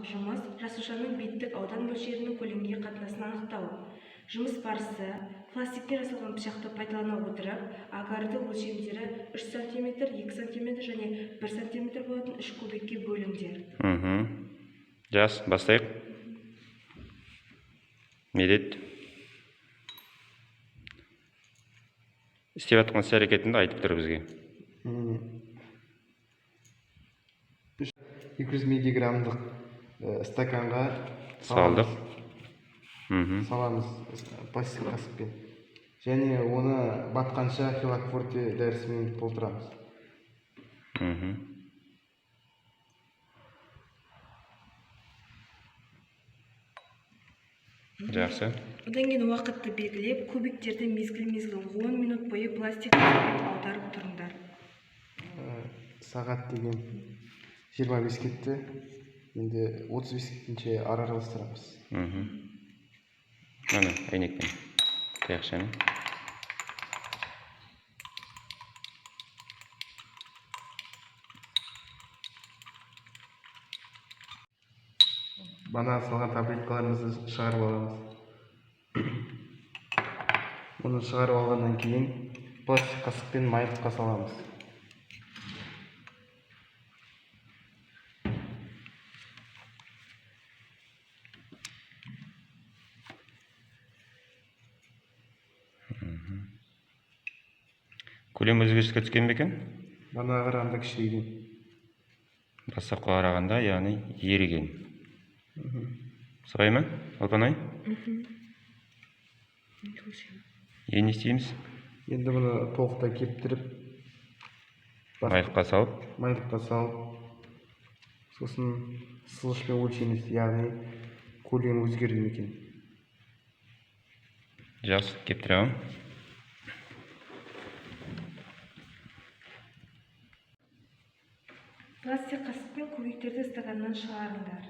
Жұмыс: жасушаның беттік аудан мөлшерінің көлемге қатынасын анықтау. Жұмыс барысы: пластиктен жасалған пышақты пайдалана отырып, агарды өлшемдері 3 см, 2 см және 1 см болатын үш кубикке бөліңдер. Жас, бастайық. Медет. Істеп жатқан іс әрекетіңді айтып тұр бізге. 200 миллиграммдық стаканға Салдық. Саламыз пластик қасықпен және оны батқанша хилак-форте дәрісімен толтырамыз. Жақсы. Одан кейін уақытты белгілеп, кубиктерді мезгіл-мезгіл 10 минут бойы пластик қасықпен аударып тұрыңдар. Сағат деген 25 кетті, енді 35 кеткенше араластырамыз. Міне, әйнекпен. Таяқшамен. Бана салған таблеткаларымызды шығарып аламыз. Оны шығарып алғаннан кейін пластик қасықпен майлыққа саламыз. Көлем өзгеріске түскен бе екен? Банаға қарағанда кішірейген. Бастапқыға қарағанда, яғни еріген. Солай ма, Алпанай? Енді не істейміз? Енді бұны толықтай кептіріп, Майлыққа салып, майлыққа салып, сосын сызғышпен өлшейміз, яғни көлемі өзгерді ме екен. Жақсы, кептіре аламын. Пластик қасықпен кубиктерді стаканнан шығарыңдар.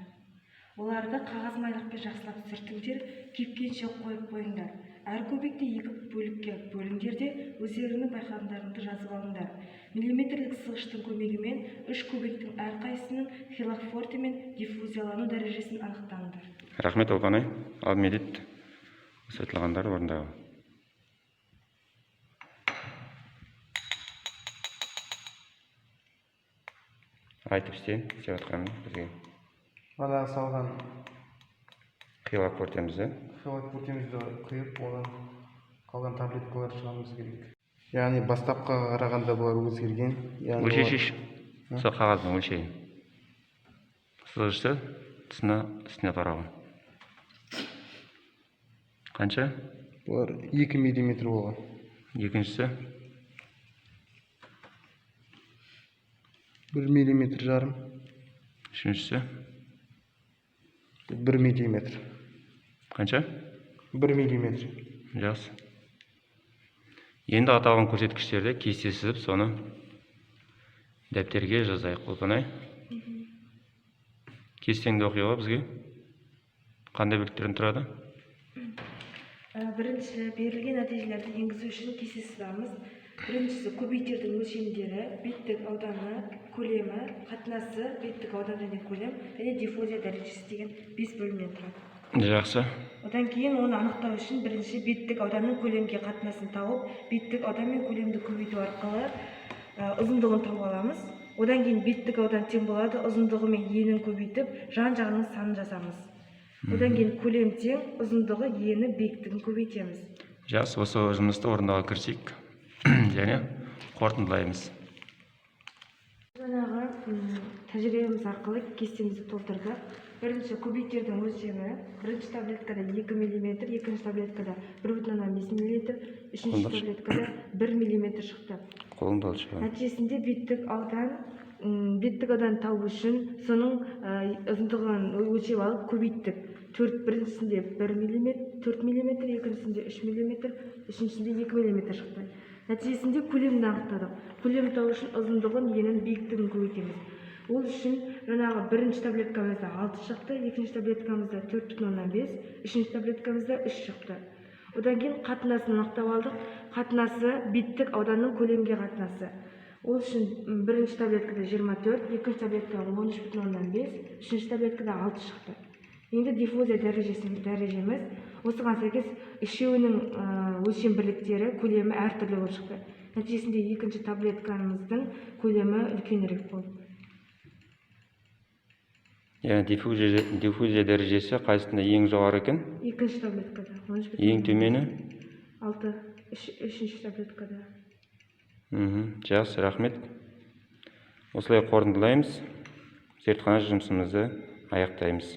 Оларды қағаз майлықпен жақсылап сүртіңдер, кепкенше қойып қойыңдар. Әр кубикті екі бөлікке бөліңдер де, өздеріңнің байқағандарыңды жазып алыңдар. Миллиметрлік сызғыштың көмегімен үш кубиктің әрқайсысының хилак-фортемен диффузиялану дәрежесін анықтаңдар. Рахмет, Алпанай. Ал, Медет, осы айтылғандарды орындау. Айтып істе, істеп жатқанын бізге. Банағы салған Хилак фортемізді. хилак фортемізді құйып, одан қалған таблеткаларды шығаруымыз керек. Яғни бастапқыға қарағанда бұлар өзгерген. Яғни Өлшей олар- шеш. Сол қағазбен өлшейін. Сызғышты тұсына үстіне қарауға. Қанша? Бұлар 2 миллиметр болған. Екіншісі? 1 миллиметр жарым. Үшіншісі? 1 миллиметр. Қанша? 1 миллиметр. Жақсы. Енді аталған көрсеткіштерді кесте сызып, соны дәптерге жазайық, Ұлпанай. Кестеңді оқи ғой бізге. Қандай бөліктерден тұрады? Бірінші, берілген нәтижелерді енгізу үшін кесте сызамыз. Біріншісі кубиктердің өлшемдері, беттік ауданы, көлемі, қатынасы, беттік аудан және көлем және диффузия дәрежесі деген 5 бөлімнен тұрады. Жақсы. Одан кейін оны анықтау үшін бірінші беттік ауданның көлемге қатынасын тауып, беттік аудан мен көлемді көбейту арқылы ұзындығын тауып аламыз. Одан кейін беттік аудан тең болады ұзындығы мен енін көбейтіп, жан жағының санын жазамыз. Одан кейін көлем тең ұзындығы, ені, биіктігін көбейтеміз. Жақсы, осы жұмысты орындауға кірісейік және қорытындылаймыз. Жаңағы тәжірибеміз арқылы кестемізді толтырдық. Бірінші кубиктердің өлшемі: бірінші таблеткада 2 мм, екінші таблеткада 1,5 мм, үшінші Қолдап. таблеткада 1 мм шықты. Қолыңды алып шыға. Нәтижесінде беттік аудан табу үшін соның ұзындығын өлшеп алып көбейттік. Төрт, біріншісінде 1 мм, 4 мм, екіншісінде 3 мм, үшіншісінде 2 мм шықты. Нәтижесінде көлемді анықтадық. Көлем табу үшін ұзындығын, енін, биіктігін көбейтеміз. Ол үшін жаңағы бірінші таблеткамызда 6 шықты, екінші таблеткамызда 4,5, үшінші таблеткамызда 3 шықты. Одан кейін қатынасын анықтап алдық. Қатынасы беттік ауданның көлемге қатынасы. Ол үшін бірінші таблеткада 24, екінші таблеткада 13,5, үшінші таблеткада 6 шықты. Енді диффузия дәрежеміз осыған сәйкес үшеуінің өлшем бірліктері, көлемі әртүрлі болып шықты. Нәтижесінде екінші таблеткамыздың көлемі үлкенірек болды. Иә, диффузия дәрежесі қайсысында ең жоғары екен? Екінші таблеткада 13. Ең төмені? 6, үшінші таблеткада. Жақсы, рахмет. Осылай қорытындылаймыз, зертхана жұмысымызды аяқтаймыз.